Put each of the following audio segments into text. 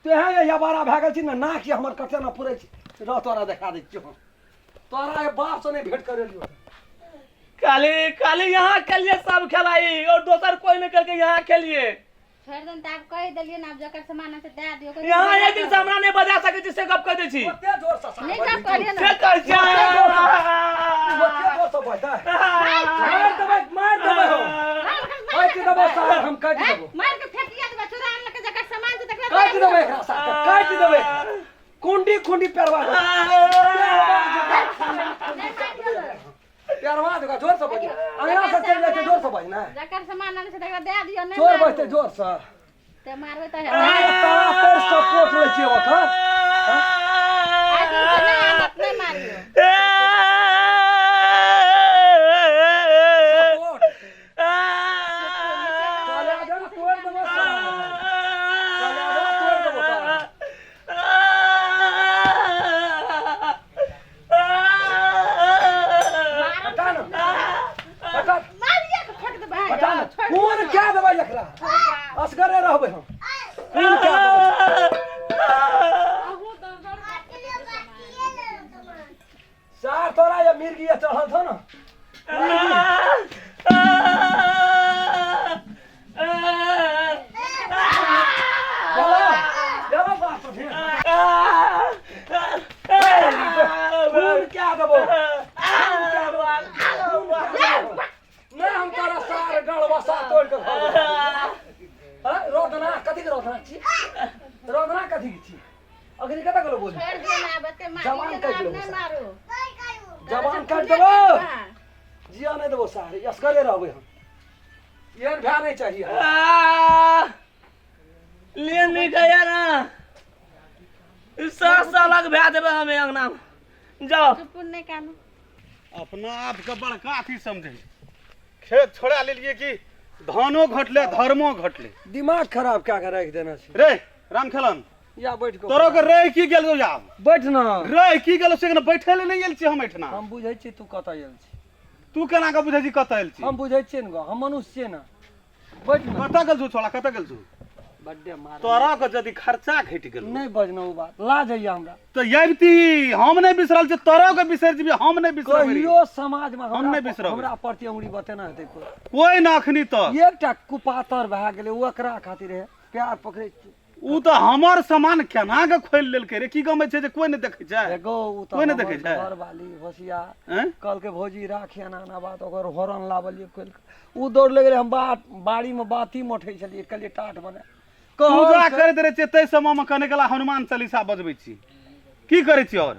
तेहन ये अबारा भए गेल छी ने नाक ये हमर कते ने पुरै छै रह तोरा देखा दै छियौ हम तोरा ये बाप से नहि भेंट करेलियौ खाली खाली यहाँ खेलिए सब खेलाई और दोसर कोई नहीं करके यहाँ खेलिए छोड़ि देन तऽ आब कहि देलियै ने आब जकर सामान है से दए दियौ यहाँ एक दिन से हमरा नहीं बजा सके छी से गप कह दै छी ओते जोर से सार नहि गप करियै से ने कहै छी ओते जोर से बजतै मारि देबै मारि देबै हम काटि देबो सार हम काटि देबो मारि के फेकिया देबै चोरा आनलकै जकर सामान छै तकरा काटि देबै एकरा सार के काटि देबै कुंडी कुंडी पेरवा देबै पेरवा देबै जोर से बजै अंगना से चलि जाइ छै जोर से बज ने जकर सामान आनै छै तकरा दए दियौ नहि चोर मारू। बजतै जोर से ते मारबै तऽ तारा तर सपोर्ट लै छियै ओकर आइ दिन से नहि आनत नहि मारियौ सपोर्ट चले आ जा तोड़ देबो सार चले आ जा तोड़ देबो तारा हटा ना हटा मारिए के फेंक देबै हटा ना खून क्या देबै एकरा असगरे रहबै हम खून क्या देबै सार तोरा ये मिर्गी ये चढ़ल छौ ना चलो चलो बाप रे खून क्या देबो खून क्या देबो खून क्या देबो नहि हम तोरा सार गड़बसा तोड़ के घर हाँ रोदना कथी के रोदना छी रोदना कथी के छी अखनी कतऽ गेलो बोली छोड़ि दियौ ने आब एते मारियौ जवान ने काटि आब लेबो नहि सार। मारू जवान काटि देबो जिया नहि देबो सार असगरे रहबै हम एहन भए नहि चाहिए हमरा। ले नहीं गया ना सात सालक भए देबै हमे अंगना में जाओ चुप नहि कानू अपना आपके बड़का अथी समझै खेत छोड़ा लेलिए कि धानो घटले धर्मो घटले दिमाग खराब कए के राखि देने छै रे राम खेलन या बैठ कऽ तोरो के रह की गेल आब बैठ ना रह की गेल से बैठे ले नहीं आयल छी हम एहिठिना हम बुझै छी तू कतऽ आयल छी तू केना के बुझै छी कतऽ आयल छी हम बुझै छियै ने गो हम मनुष्य छियै ने बैठ ना कतऽ गेल छौ छोड़ा कतऽ गेल छौ बड्डे मार तोरा के यदि खर्चा घटि गेल नहि बजना ओ बात लाज होइए हमरा तऽ आबिती हम नहि बिसरल छी तोरो के बिसरि जेबी हम नहि बिसरबै रे। कहियो समाज में हम नहि बिसरबै। हमरा प्रति उंगली बतेना हेतै कोइ कोइ ना अखनी तक एकटा कुपातर भए गेलै ओकरा खातिर हे प्यार पकड़ै ओ तऽ हमर सामान केना के खोलि लेलकै रे की गमै छै जे कोइ नहि देखै छै एगो ओ तऽ कोइ नहि हमर देखै छै? घरवाली होशियार आँय? कहलकै भौजी राखी एना एना बात ओकर हॉर्न लाबलियै खोलि कऽ ओ दौड़ लगलै हम बाट बाड़ीमे बाती मठै छलियै कहलियै टाट बना पूजा करैत रहै छियै ताहि समयमे कने कला हनुमान चालीसा बजबै छी की करै छी आओर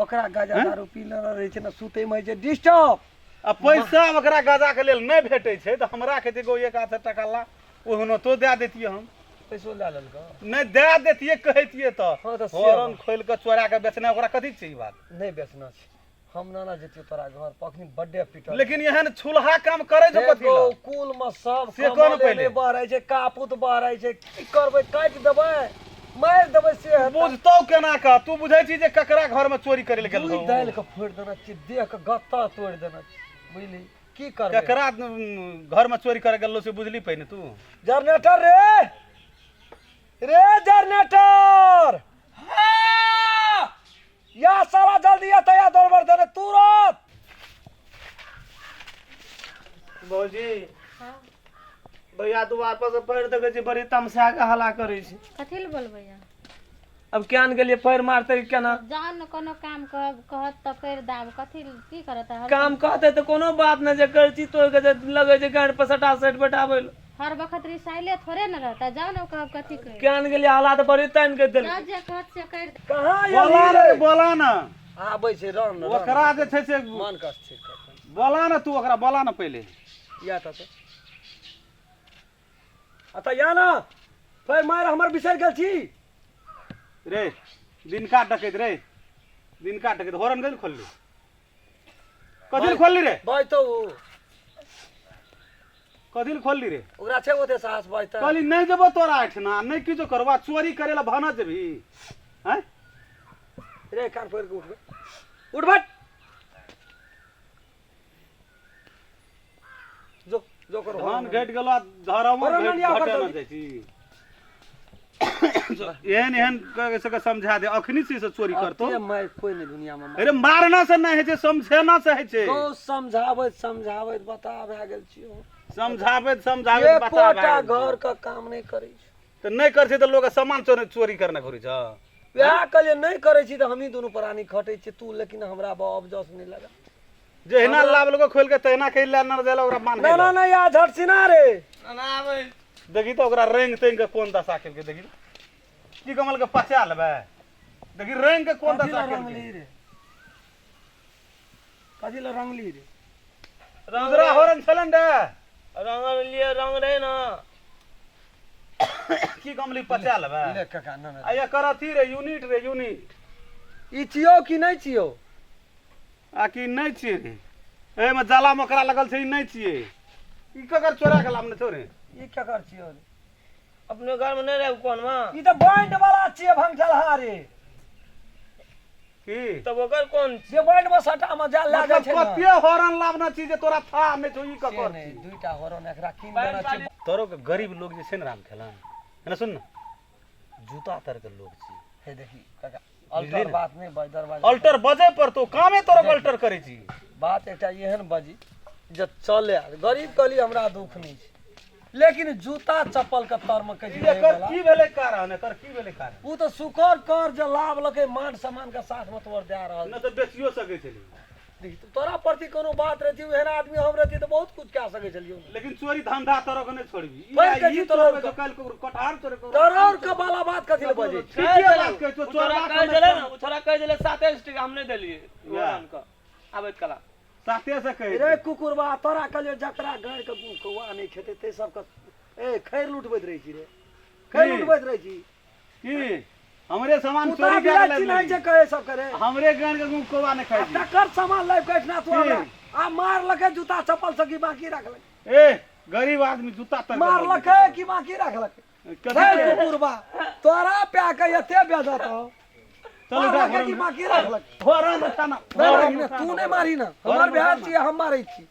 ओकरा गाजा दारू पी लेने रहै छै ने सुतैमे होइ छै डिस्टर्ब आ पैसा ओकरा गाजाके लेल नहि भेटै छै तऽ हमरा कहै छै गो एक हाथ टका ला ओहनो तो दए दैतियै हम पैसो लए लेलकै नहि दए दैतियै कहतियै तऽ हँ तऽ से हॉर्न खोलि कऽ चोरा कऽ बेचनाइ ओकरा कथी छै ई बात नहि बेचना छै हम नाना जतियो तोरा घर पर अखनी बड्डे पिटल लेकिन एहन छुलहा काम करै छौ कथी एगो लए? कुल में सब से कह ने कमले पहिले। नहि बहरै छै कापुत बहरै छै की करबै काटि देबै मारि देबै से हेतै। बुझतौ केना कऽ तू बुझै छी जे ककरा घर में चोरी करै लए गेल दुइ रहौ दालि के फोड़ि देने छियै देह के गत्ता तोड़ि देने छियै बुझली की करबै ककरा घर में चोरी करे गेल रहौ से बुझली पहिने तू जनरेटर रे रे जनरेटर या साला जल्दी या तया दौड़ देने तुरंत भौजी भैया दुआर पर से पैर देखै छी बड़ी तमसा के हल्ला करै छै कथी लए बोलबैया अब केहन गेलियै पैर मारतै केना जान ने कोनो काम कहब कहत तऽ करि दाब कथी की करत हर काम कहतै तऽ कोनो बात नहि जे करै छी तोड़ के जे लगै छै गाँठ पर सटा सटि बैठाबै लए। हर वक्त रिसाइले थोड़े ने रहता जाओ ने कहब कथी करि केहन गेलियै हालात बड़ी तानि के देलकै जाओ जे कहत से करि कहाँ बोला एलही रे रे बोला ना आबै छै रन रन। ओकरा जे छै से मन कष्ट छै कखन। बोला ना तू ओकरा बोला ना पहिले या तऽ तऽ। आ तऽ या ना फेर मारि हमर बिसरि गेल छी रे दिनका डकैत रे दिनका डकैत होरन गेल खोलली कथी लए खोलली रे बजतौ उ कथी लए खोलली रे ओकरा छै ओते साहस बजतै कहली नहि जेबो तोरा एहिठिना नहि किछो करबा चोरी करे ला भाना जेबही आँय रे कान पकड़ि के उठबै उठ बैठ जो जो करो धान घटि गेलो धरमो होरन घटि लिया ओकर घटे न जल्दी। जाइ छी एहन एहन के सबके समझा दे अखनी से ई सब चोरी करतो। अते मारि कोई नहि दुनिया में। अरे मारना से नहि होइ छै, समझेना से होइ छै। तो समझाबैत समझाबैत बता भए गेल छियौ। समझाबैत समझाबैत बता भए एकोटा गेल छियौ। घर के काम नहि करै छै। तऽ नहि करै छै तऽ लोक सामान चोरी चोरी करने घुरै छै। वएह कहलियै नहि करै छी तऽ हमही दुनू प्राणी खटै छियै तू, लेकिन हमरा अब जस नहि लगा। जहिना लाभ लोग खोल के तहिना के ले न देला ओकरा मान। ना ना ना या झटसिना रे। ना आबै। देखी तऽ ओकरा रंग तंग के कोन दशा केलकै देखी, की कमल के पचा लेबै, देखी रंग के कोन कथी दशा लए केलकै। रंगली रे? कथी लए रंगली रे? रंग उजरा होरन छलन रे। रंग लिए रंग रहे ना। की कमली पचा लेबै? ले काका, ना ना। आ एकर अथी रे, यूनिट रे, यूनिट। ई छियौ कि नहि छियौ? आ कि नहि छियै रे? एहिमे जाला मकड़ा लगल छै, ई नहि छियै। ई ककर चोरा के लामने छौ रे? ई केकर छियौ रे? अपने घर में नहीं रहे कोन में। ई तऽ बैंड वाला छियै भंगठलहा रे। की तब ओकर कोन? जे बैंड में सटा में जाल लए जाइ मतलब छै ने। कते हॉर्न लाबना छी जे तोरा था नहि छौ ई से ककर नहि छी? दुइटा हॉर्न एकरा कीन देना छै। तोरो के गरीब लोग जे छै ने राम खेलन है, सुन ने, जूता तर के लोग छी। हे देखी काका, बुझलियै अल्टर ने? बात नहि बज दरवाजा। अल्टर बजे पड़तो, कामे तोरो के अल्टर करै छी। बात एकटा एहन बजी जे चले। गरीब कहली हमरा दुख नहि छै, लेकिन जूता चप्पल के तर में कहै छै एकर की भेलै कारण? एकर की भेलै कारण? ओ तऽ शुकर कर जे लाभ लकै मान सम्मान के साथ में तोर दए रहल। नहि तऽ बेचियो सकै छली। देखी, तोरा प्रति कोनो बात रहती, एहन आदमी हम रहती तऽ बहुत कुछ कए सकै छलियौ। लेकिन चोरी धंधा तोरो के नहि छोड़बी। ई पढ़ि के ई छी तोरो चोरबै के। तऽ काल्हि ककरो कटहर चोरे ककरो। तोरा के वाला बात कथी लए बजै छी? ठीके बात कहै छौ, ओ छोरा चोरबा कहि देले ने, ओ छोरा कहि देले साते स्टिक हम नहीं देलिए वएह। के आबैत कला साते से कहै रे कुकुरबा, तोरा कहलियौ जकरा गाड़ि के गुह कौआ नहि खेतै तै सबके ए खैर लुटबैत रहै छी रे, खैर की? लुटबैत रहै छी। की हमरे सामान कुत्ता चोरी कए बिलाइ के चिन्है लाबि छै कहै सब करे। हमरे गान के गुह कौआ नहि आ खाइ छै। तकर सामान लाबि कऽ एहिठिना तू की? हमरा आ मारलकै जूता चप्पल से की बाकी राखलकै? ए गरीब आदमी जूता तर के मारलकै की बाकी राखलकै? कथी रे कुकुरबा, तोरा प्या के एते बेजत हो। चल उठा। मारलकै की बाकी राखलकै? हॉर्न उठा ना। नहि मारी ना, तू नहि मारी ना, हमर बिहार छियै, हम मारै छी।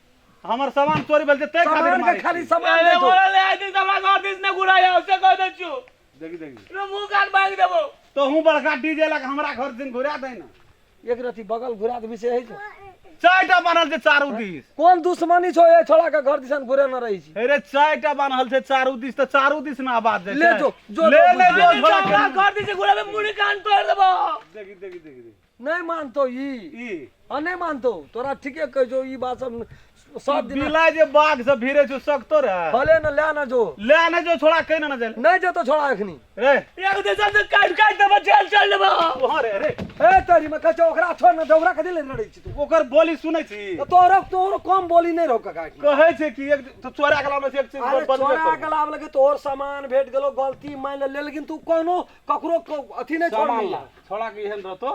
हमर सामान चोरी भेल छै तै खातिर सामान के मारै खाली छी। सामान अरे दै छौ। बोला ले आई this हमरा घर दिस ने घुराया उसे कह दे छु। देखी देखी। रे मुंह कान भाग देबो। तो हूँ बड़का डीजे लग हमरा घर दिन घुरा दे ना। एक रति बगल घुरा देबी से होइ छै। चारिटा बान्हल छै चारू दिस। कोन दुश्मनी छौ ए छोड़ा के घर दिसन घुरे न रही छी? अरे चारिटा बान्हल छै चारू दिस तऽ चारू दिस ने आवाज जाइ ले छै। जो, जो, ले जो, ले जो, जो झोला हमरा के। घर दिस घुराबे मुड़ी कान तोड़ देबो। देखी देखी देखी देखी। नहि मानतो ई। ई हाँ नहि मानतो, तोरा ठीके कहै छौ ई बात सब सब दिन। बिलाइ जे बाघ से भिड़े छौ सकतो रे। भले न ले न जो। ले नहि जो छोड़ा कहि ने जाय। नहि जेतो छोड़ा एखनी। रे एक दिस से काट काट देबो, जेल चल देबो। वहाँ रे रे। ए तोरी में कहै छौ ओकरा छोड़ न दे, ओकरा कथी लए लड़ै छी तू? ओकर बोली सुनै छी? तऽ तोरो तोरो कम बोली नहि रहो काका। कहै छै कि एक तो चोरा के लाबै छै एक चीज अरे बजबे चोरा करबो। के लाभ लगे तोहर सामान भेट गेलो, गलती मान ले, लेकिन तू कोनो ककरो अथी नहि सामान छोड़ली। ला छोड़ा के एहन रहतो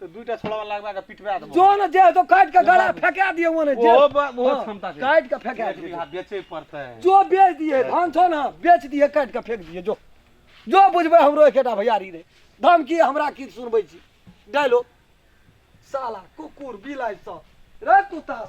तऽ दुईटा छोड़वा लगबा के पिटवा देबो। जो न जे तो काट के गला फेंका दिए ओने जे। ओहो ओहो हाँ, क्षमता छै। काट के फेंका एक दिए। बीघा बेचे पड़तै। जो बेच दिए धान छौ ना, बेच दिए, काट के फेंक दिए। जो जो बुझबै हमरो एकेटा भैयारी रे, धमकी हमरा की सुनबै छी? डायलो साला कुकुर बिलाइ सब रे कुत्ता।